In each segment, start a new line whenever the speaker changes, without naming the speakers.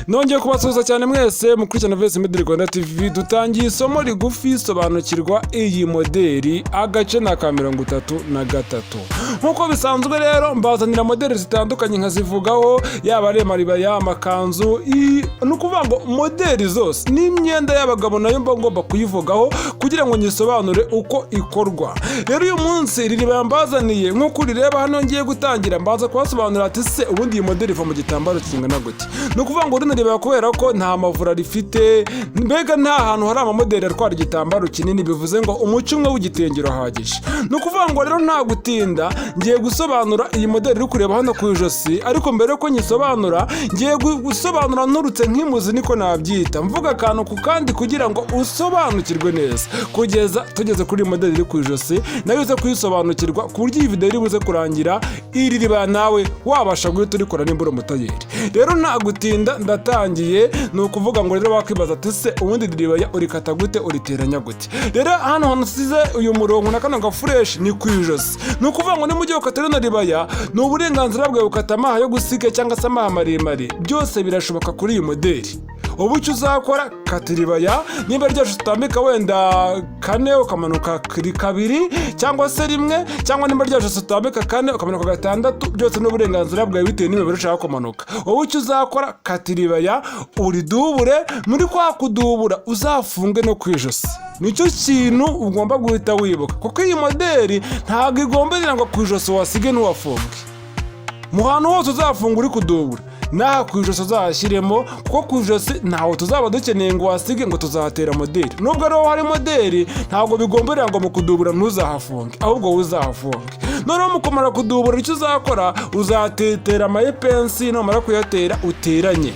Nongeye kubasuhuza cyane mwese mukurikirana Vesi Made Rwanda TV. Dutangiye isomo rigufi, sobanukirwa iyi moderi, agace ni aka 33. Nk'uko bisanzwe rero, mbazanira moderi zitandukanye nkazivugaho, yaba ari amaribaya, amakanzu, ni ukuvuga ngo moderi zose n'imyenda y'abagabo nayo mba ngomba kuyivugaho kugira ngo nyisobanure uko ikorwa. Rero uyu munsi iri ribaya mbazaniye, nk'uko urireba hano, ngiye gutangira mbanza kubasobanurira ati: "Se ubundi iyi moderi iva mu gitambaro kingana gute?" Ni ukuvuga ngo rino ribaya, kubera ko nta mavura rifite, mbega nta hantu hari amamoderi atwara igitambaro kinini, bivuze ngo umuce umwe w'igitenge urahagije. Ni ukuvuga ngo rero nta gutinda, ngiye gusobanura iyi moderi uri kureba hano ku ijosi. Ariko mbere yuko nyisobanura, ngiye gusobanura nturutse nk'imuzi, niko nabyita, mvuga akantu ku kandi kugira ngo usobanukirwe neza kugeza tugeze kuri iyi moderi iri ku ijosi, nayo uze kuyisobanukirwa, ku buryo iyi video iri buze kurangira iri ribaya nawe wabasha guhita urikora nimba uri umutayeri. Rero nta gutinda, ndatangiye. Ni ukuvuga ngo rero wakwibaza ati: "Se ubundi iri ribaya urikata gute, uriteranya gute?" Rero hano hantu usize uyu murongo na kano gafureshi ni ku ijosi. Ni ukuvuga ngo nimujye gukata rino ribaya, ni uburenganzira bwawe gukata amaha yo gusiga cyangwa se amaha maremare, byose birashoboka kuri iyi moderi. Ubu icyo uzakora, kata iribaya, nimba ryacu utambika wenda kane ukamanuka kabiri cyangwa se rimwe, cyangwa nimba ryacu utambika kane ukamanuka gatandatu, byose ni uburenganzira bwawe bitewe n'imibare ushaka kumanuka. Wowe icyo uzakora, kata iribaya uridubure. Muri kwa kudubura uzafunge no ku ijosi. Nicyo kintu ugomba guhita wibuka, kuko iyi moderi ntabwo igomba ngo ku ijosi wasige ntiwafunge. Mu hantu hose uzafunga uri kudubura, n'aha ku ijosi uzahashyiremo, kuko ku ijosi ntaho tuzaba dukeneye ngo wasige ngo tuzahatera moderi. Nubwo ariho hari moderi, ntabwo bigomberera ngo mu kudubura ntuzahafunge, ahubwo wowe uzahafunge. Noneho mu kumara kudubura, icyo uzakora, uzatetera amayepensi. Numara kuyatera uteranye.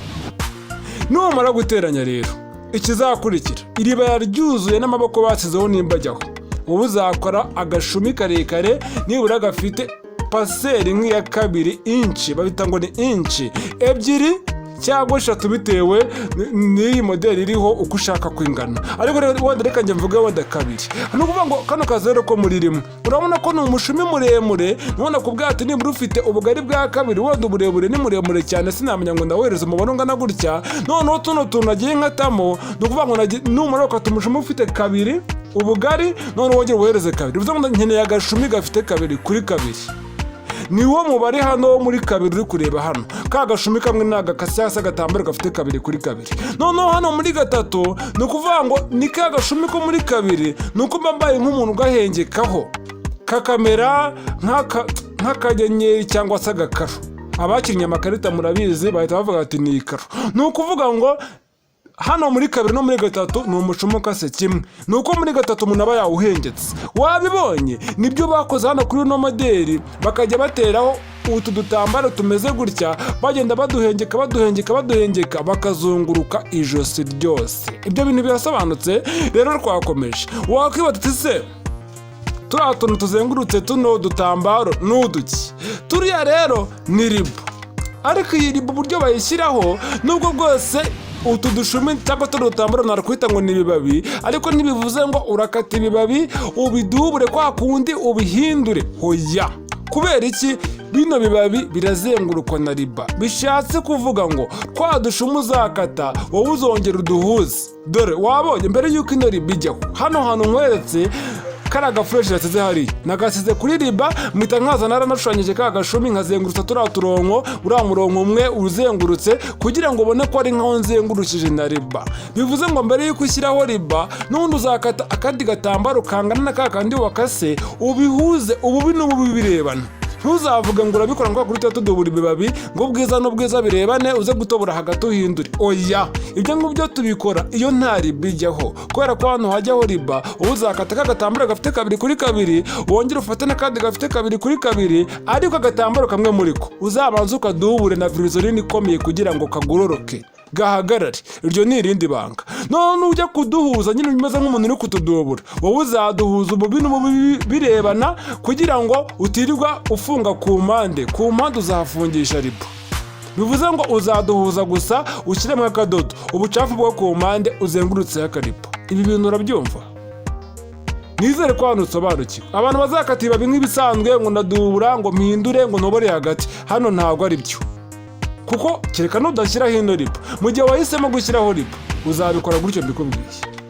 Numara guteranya rero, ikizakurikira, iribaya ryuzuye n'amaboko basizeho nimba ajyaho, wowe uzakora agashumi karekare, nibura gafite paseri nk'iya 2 inci, babita ngo ni inci 2 cyangwa 3, bitewe n'iyi moderi iriho uko ushaka kwingana. Ariko rero wenda reka njye mvuge wenda 2. Ni ukuvuga ngo kano kazeru ko muri rimwe, urabona ko ni umushumi muremure. Nubona ku bwato nibura ufite ubugari bwa 2, wenda uburebure ni muremure cyane, sinamenya ngo ndawohereza umubare ungana gutya. Noneho tuno tuntu nagiye nkatamo, ni ukuvuga ngo numara gukata umushumi ufite 2 ubugari, noneho wongere uwohereze 2, bivuze ngo nkeneye agashumi gafite 2 kuri 2. Ni wo mubare hano wo muri 2 uri kureba hano. Ka gashumi kamwe ni agakasi cyangwa se agatambaro gafite 2 kuri 2. Noneho hano muri 3, ni ukuvuga ngo ni ka gashumi ko muri 2, ni uko mba mbaye nk'umuntu ugahengekaho kakamera nk'akanyenyeri cyangwa se agakaro. Abakinnye amakarita murabizi, bahita bavuga bati ni ikaro. Ni ukuvuga ngo hano muri 2 no muri 3 ni umushumi ukase kimwe, ni uko muri 3 umuntu aba yawuhengetse. Wabibonye? Nibyo bakoze hano kuri uno moderi, bakajya bateraho utu dutambaro tumeze gutya, bagenda baduhengeka, baduhengeka, baduhengeka, bakazunguruka ijosi ryose. Ibyo bintu birasobanutse. Rero twakomeje. Wakwibaza uti: "Se turiya tuntu tuzengurutse tuno dutambaro ni uduki?" Turiya rero ni ribo. Ariko iyi ribo uburyo bayishyiraho, nubwo bwose utu dushumi cyangwa tuno dutambaro nakwita ngo ni ibibabi, ariko ntibivuze ngo urakata ibibabi ubidubure kwa kundi ubihindure. Hoya. Kubera iki? Bino bibabi birazengurukwa na riba. Bishatse kuvuga ngo twa dushumi uzakata, wowe uzongera uduhuze. Dore wabonye, mbere y'uko ino riba ijyaho, hano hantu nkweretse kariya gafureshi gasize hariya, nagasize kuri riba, mpita nkaza naranashushanyije ka gashumi, nkazengurutsa turiya turongo, uriya murongo umwe uzengurutse, kugira ngo ubone ko ari nkaho nzengurukije na riba. Bivuze ngo mbere y'uko ushyiraho riba, n'ubundi uzakata akandi gatambaro kangana na ka kandi wakase, ubihuze ububi n'ububi birebana. Ntuzavuge ngo urabikora ngo kuri tudubura ibibabi, ngo ubwiza n'ubwiza birebane, uze gutobora hagati uhindure. Oya, ibyo ngibyo tubikora iyo nta riba ijyaho. Kubera ko hano hajyaho riba, uba uzakata ka gatambaro gafite 2 kuri 2, wongere ufate n'akandi gafite 2 kuri 2, ariko agatambaro kamwe muri ko uzabanza ukadubure na virizoline ikomeye kugira ngo kagororoke gahagarare. Iryo ni irindi banga. None ujya kuduhuza nyine umeze nk'umuntu uri kutudubura, wowe uzaduhuza ububi n'ububi birebana, kugira ngo utirirwa ufunga ku mpande. Ku mpande uzahafungisha ribo. Bivuze ngo uzaduhuza gusa, ushyiremo akadodo, ubucafu bwo ku mpande uzengurutseho akaripo. Ibi bintu urabyumva? Nizere ko hano usobanukiwe. Abantu bazakata ibibabi nk'ibisanzwe, ngo ndadubura, ngo mpindure, ngo ntobore hagati, hano ntabwo ari byo. Kuko kereka nudashyiraho ino riba. Mu gihe wahisemo gushyiraho riba, uzabikora gutyo mbikubwiye.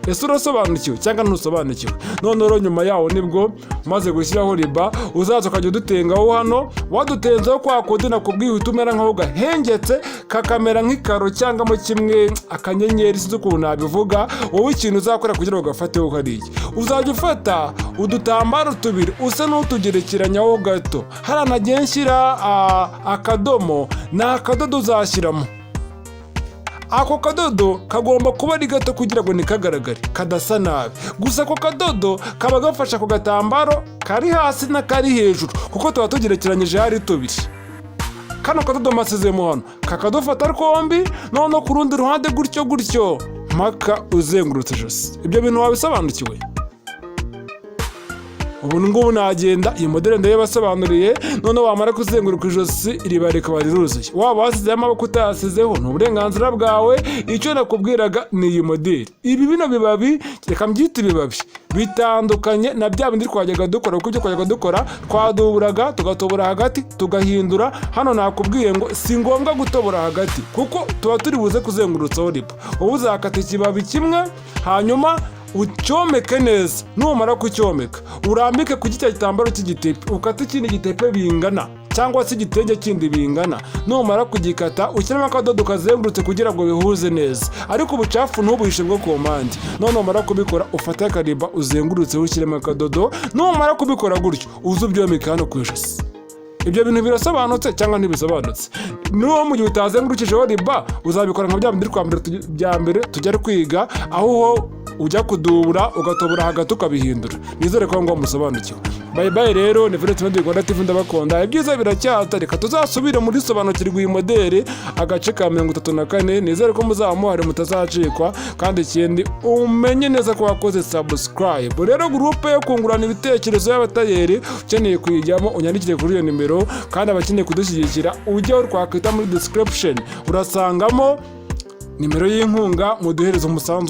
Ese urasobanukiwe cyangwa ntusobanukiwe? None rero nyuma yawo nibwo umaze gushyiraho riba, uzaza ukajya udutengaho hano. Wadutenzeho kwa kundi nakubwiye, uhita umera nkaho gahengetse, kakamera nk'ikaro cyangwa mo kimwe akanyenyeri, sinzi ukuntu nabivuga. Wowe ikintu uzakora kugira ngo gafateho hariya, uzajya ufata udutambaro tubiri, usa n'utugerekeranyaho gato. Hariya nagiye nshyira akadomo, ni akadodo uzashyiramo. Ako kadodo kagomba kuba ari gato kugira ngo ntikagaragare, kadasa nabi. Gusa ako kadodo kaba gafasha ku gatambaro kari hasi n'akari hejuru, kuko tuba tugerekeranyije hari tubiri. Kano kadodo masizemo hano kakadufata twombi, noneho ku rundi ruhande gutyo gutyo, mpaka uzengurutse ijosi. Ibyo bintu wabisobanukiwe? Ubu ngubu nagenda iyi modeli ndayibasobanuriye. Noneho wamara kuzenguruka ijosi, iriba rikaba riruzuye. Waba wasizeho amaboko, utayasizeho, ni uburenganzira bwawe. Icyo nakubwiraga ni iyi modeli. Ibi bino bibabi, reka mbyite ibibabi, bitandukanye na bya bindi twajyaga dukora, kuko ibyo twajyaga dukora twaduburaga, tugatobora hagati, tugahindura. Hano nakubwiye ngo si ngombwa gutobora hagati, kuko tuba turi buze kuzengurutsaho riba. Wowe uzakata ikibabi kimwe, hanyuma ucyomeke neza. Numara kucyomeka, urambike ku cya gitambaro cy'igitepe, ukate ikindi gitepe bingana cyangwa se igitenge kindi bingana. Numara kugikata, ushyiramo akadodo kazengurutse kugira ngo bihuze neza, ariko ubucafu ntubuhishe bwo ku mpande. None numara kubikora, ufate akariba uzengurutseho, ushyiremo akadodo. Numara kubikora gutyo, uze ubyomeke hano ku ijosi. Ibyo bintu birasobanutse cyangwa ntibisobanutse? N'uwo mu gihe utazengurukijeho riba, uzabikora nka bya bindi bya mbere tujya kwiga, aho ho ujya kudubura, ugatobora hagati, ukabihindura. Nizere ko ngo musobanukiwe. Bye bye rero, ni Violette Media Rwanda TV, ndabakunda. Ibyiza biracyaza. Reka tuzasubire muri sobanukirwa iyi modeli, agace ka 34. Nizere ko muzaba muhari, mutazacikwa. Kandi ikindi, umenye neza ko wakoze subscribe. Rero groupe yo kungurana ibitekerezo y'abatayeri, ukeneye kuyijyamo unyandikire kuri iyo nimero. Kandi abakeneye kudushyigikira, ujyeho twakwita muri description, urasangamo nimero y'inkunga, muduhereze umusanzu.